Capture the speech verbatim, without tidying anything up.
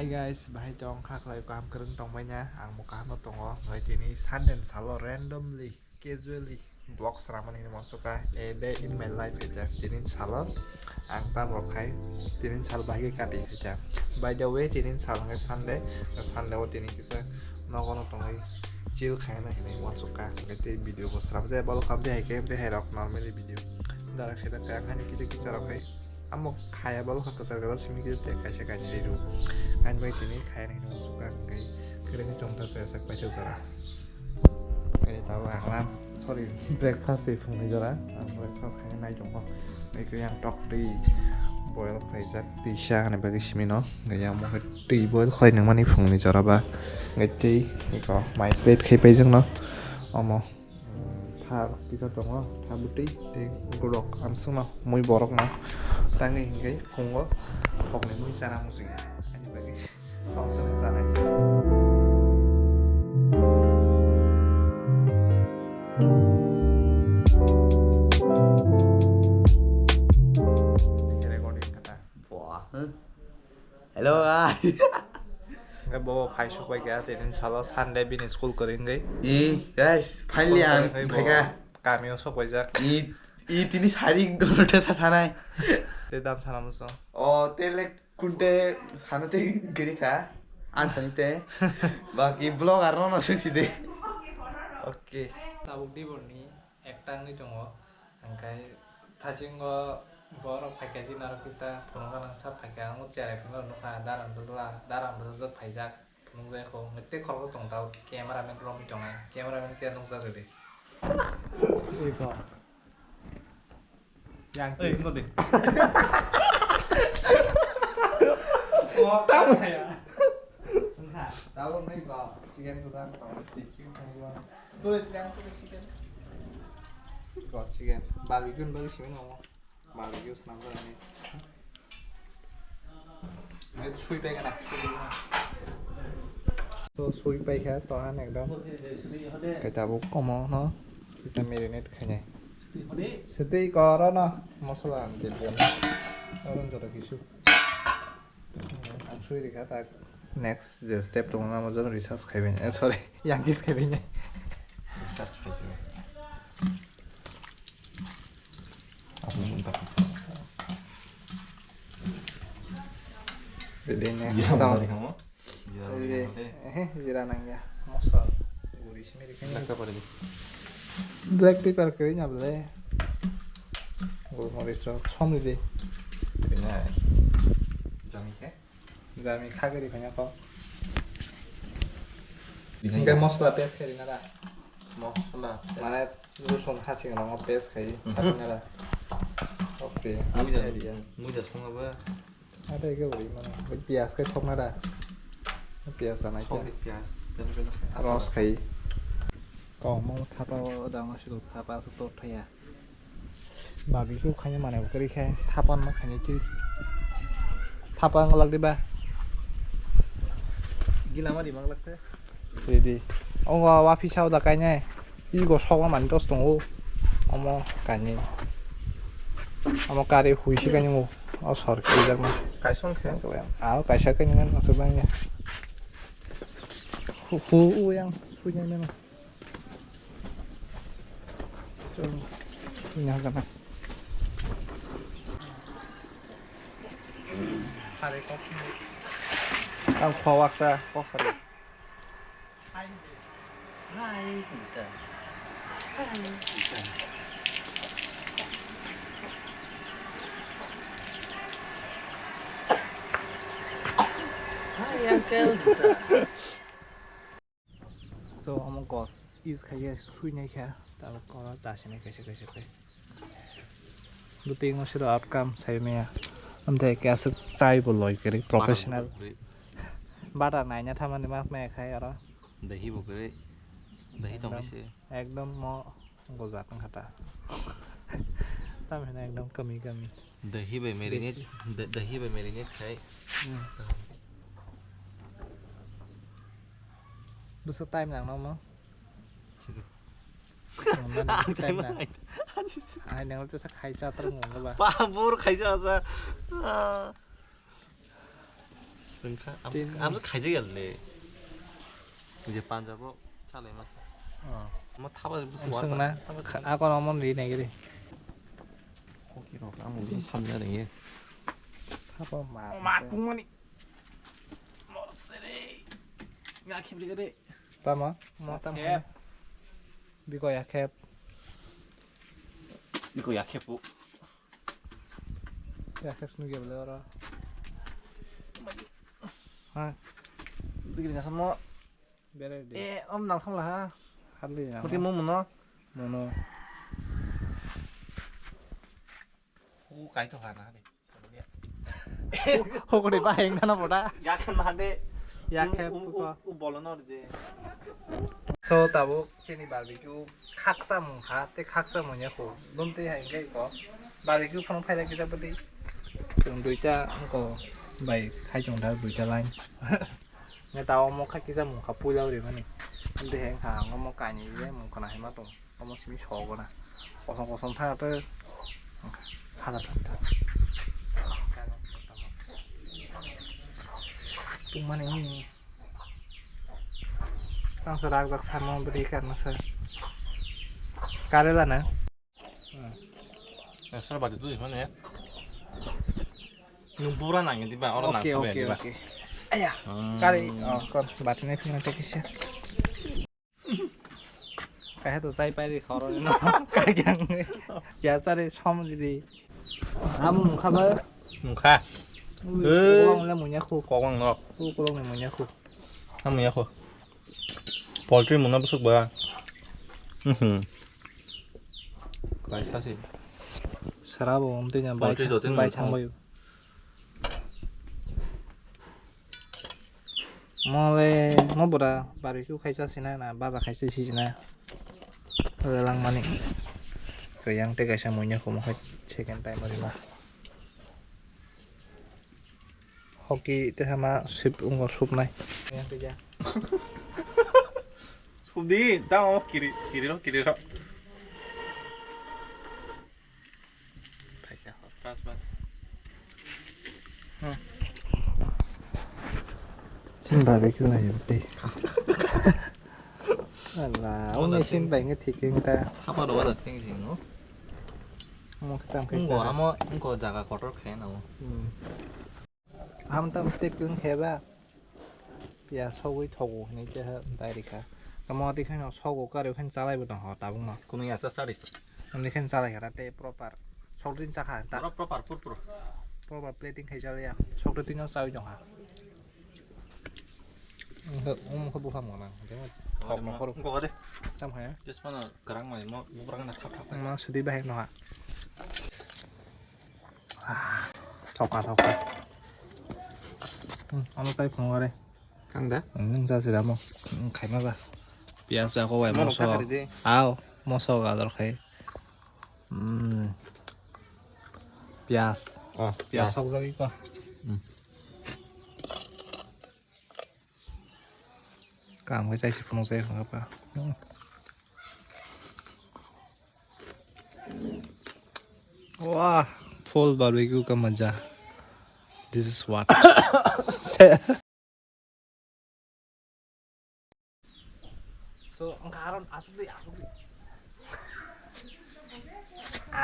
Hey guys, bahai tong kha khlai kaham kwrwng tongbaina, ang bo kaham no tongo. Ngai tini Sunday ni salo randomly, casually vlog sramani hwnwi uansukha, a day in my life hai jak. Tini salo ang tam rok khai, tini sal bahai khe kati hai jak. By the way, tini sal hwnkhe Sunday, Sunday o tini kisa nogo no tongwi chill khaina hinwi uansukha. Hwnkhe tei video bo sram jaya, balo kam de hai khe, de hai rok normally video. Darak se darak khe ang hani kisa kisa rok khai. Amo khaya balo kha kwchar kwchar simi kisa tei kaisa kaisa ri rw. Ani bai tini khaya hinwi uansukha, hwnkhe kwrwini chwng ta chaya sak paithak jora. Tei tabuk ang lunch, sorry, breakfast se phungni jora. Ang breakfast khaina nai tongo. Tei khe yang tok twi boil khlaijak, twi sa hani bagwi simi no. Hwnkhe yang mokhe twi boil khlai nangmani phungni jora ba. Hwnkhe tei eko mai plate khai paijak no. Omo, mm, tha kisa tongo, tha bwtwi tei borok amsukno mui borokno tangwi hwnkhe phungo kokni mui chana muchungya. Ani bagwi. Kok swk sanai. Recording kata. Wah, huh? Hello, guys. Hwnkhe bo phai sok bai kha, tini salo Sunday bini school kwrwi wngwi. Eh, guys, finally ang phai kha. Kamio sok bai jak. I, i tini sari dolo tesa sanai. Te dam sana muso. Oh, te lek Kunte sana tei giri kha, ang sani te. Baki vlog ar no sung si de. Okay. Tabuk di borni ekta wngwi tongo. Hwnkhe thachingo borok phaikha, jini aro kisa phunukna nang sa phaikha, ang cherai phano nukha, daram bwsla, daram bwsajwk phaijak, phunukjak kho. Hwnkhe tei khoroksa tong tabuk cameraman romwi tongnai, cameraman khe nukjak rwdi. Iko. Yang oi, kis. Tamo. Wngkha, tabuk nai ko, chicken ko jang ko, T Q ko. Ko yang ko chicken. Ko chicken. Barbecue ni bagwi simi nongo. Barbecue swnam jani. Sui pai kana. So sui pai kha to han ekdom. Kai tabuk omo no kisa marinate khainai. Swtwi koro no mosola ang de de. Oron joto kisu. Ang sui rikha ta next je step tong na mo jono research khaibai. Eh, sorry, yang kis khaibai. Research khaibai. Bini next jira tong. Mari kamu? Jira mari kamu teh? Eh, jira nangya. Moso. Guri sini dikini. Black pepper deh. Black pepper kiri nya bele. Gul moris ro. Som di. Bini. Jami khe? Jami khagri khanya ko. Bini. Hingke mosola paste kiri nara. Mosola. Mane rusun hasing rongo paste khai. Mhm. Khagri nara. Okay. Muja, muja songaba. Ada ke beri mana? Pias ke thok nara. Pias sana ke. Thok pias. Bela bela. Ros khai. Ko mo thapa o dama sido thapa su to thaya. Babi ko khanya mane ko ri khai thapa ma khanya ti. Thapa ngalak di ba. Gila ma di manglak te. Ready. O wa wa pisa o da kai nai. I go sok ma mani dos tongo. Omo kainwi. Omo kari hui se kainwi o. O sor khe jak ma. Kaisong khe. A kaisa kainwi man aswk bang ya. Hu hu yang sui nai mano. Chalo. Ini agak na. Hari kok. Ang khowak sa kok hari. Hi. Hi, Uncle. Hi. Hi, Uncle. So, omo gos use khai khe sui nai kha, tabuk kono ta sini kaisa kaisa khai. Bwtwi wngma siro outcome sai maya. Amtwi khe aswk chai bo loi kwrwi professional. Butter naina thamani ma maya khai oro. Dahi bo kwrwi. Dahi tong ekdom, se. Ekdom mo gojak wngkha ta. Tamhino ekdom kami kami. Dahi bai marinate, besi. Da-, dahi bai marinate khai. Hmm. Bwswk time nang nangno? Chiro. Nangno bwswk time nang? Ai nang tesa khaisa tor ngongo ba. Pabor khaisa asa. Ah. Tengkha, am, Tin. Am khaijak ya le. Je Punjab o chalai ma. Oh. Ma thaba bus Ang wa sung ta. Na, Thaba kha-, sung. Ako no mon ri nai giri. Hoki rok, ang bisi samna ringi. Thaba ma. Ma tungmani. Morsere. Nga khibri gede. Tama, mo tam Khep. Khep. Biko ya khep. Biko ya khep. Ya khep sunu ge bele ora. Ha. Digri ngasamo. Bere de. Eh, om nang kham la ha. Hadli na. Kuti mo muno. Muno. O kai to ha na de. Hokori baheng na boda. Ya kan na de. Ya U, ke u, u, puko. U bolo no de. So tabuk chini barbecue khaksa mung kha, te khaksa mung ya kho. Bum te hai ke ko. Barbecue phano phaila kisa bwtwi. Chwng duita ko bai khai chwng da duita line. Ne ta omo kha kisa mung kha puila uri mani. Ante heng kha omo kaini ye mung kana hai ma tong. Omo simi sogo na. Kosom kosom thang ate. Hajar thang. Tung mani ni. Tang sa rak rak sama beri karna sa. Karela na. Extra bati tu mana ya? Nung bura nang di ba, orang nang Oke, tu oke, ba. Oke. Aya. Hmm. Kari, oh, kon bati nai phina te kisa. Kahe to sai pai ri khoro no. Kagyang. Ya sare som di. Am mung kha ba? Mung kha. Ui, Eh. Kolong le munya khu. Kolong no. U kolong le munya khu. Am munya khu. Poultry mung na busuk ba. Mhm. Kaisa si. Sara bo um tenya bai Poultry thang, do tin bai mung thang kha. Bai. Mole, mo bura barbecue khaisa sina na, baja khaisa sina. Langmani. Ko yang te kaisa munya ko mo hai second time rima. Hoki te sama sip ungo supnai. Yang te ja. Subdi, tao kiri, kiri ro, kiri ro. Bas, bas. Hmm. Sin barbecue na yun te. Ala, oh, uni sin bai nge thiking ta. Thapa do wala thing sing no. Mo khatam khai. Ngo sa. Amo ngo jaga kotor khai na mo. Hmm. Ham tam te kung kheba. Pia sogwi thogo hinwi khe dai rikha. Tamo twi kheno sogo kari khen chalai bo tong ho tabuk no. Kunu ya cha chari. Amni khen chalai kha te proper. Sok din cha kha ta. Pro-, proper pur pur. Proper plating khai chalai ya. Sok din no chawi tong ha. Umkhe, umkhe buphang gana. Thok mo khoro. Ngo de. Tam ha ya. Just mana kerang mai mo bubrang na thap thap. Ma sudi bahai no ha. Ah, thoka, thoka. Hmm, ano tai phungo re. Ang da? Hmm, nung sa sida mo. Hmm, khai ma ba. Pias ba ko bai mo so. Aw, mo so gador khai. Hmm. Pias. Oh, pias sok jagi ko. Hmm. Kam khai sai si phungo sai phungo pa. Hmm. Wah, full barbecue ka maja. This is what. So, ang karon asuk deh, asuk deh.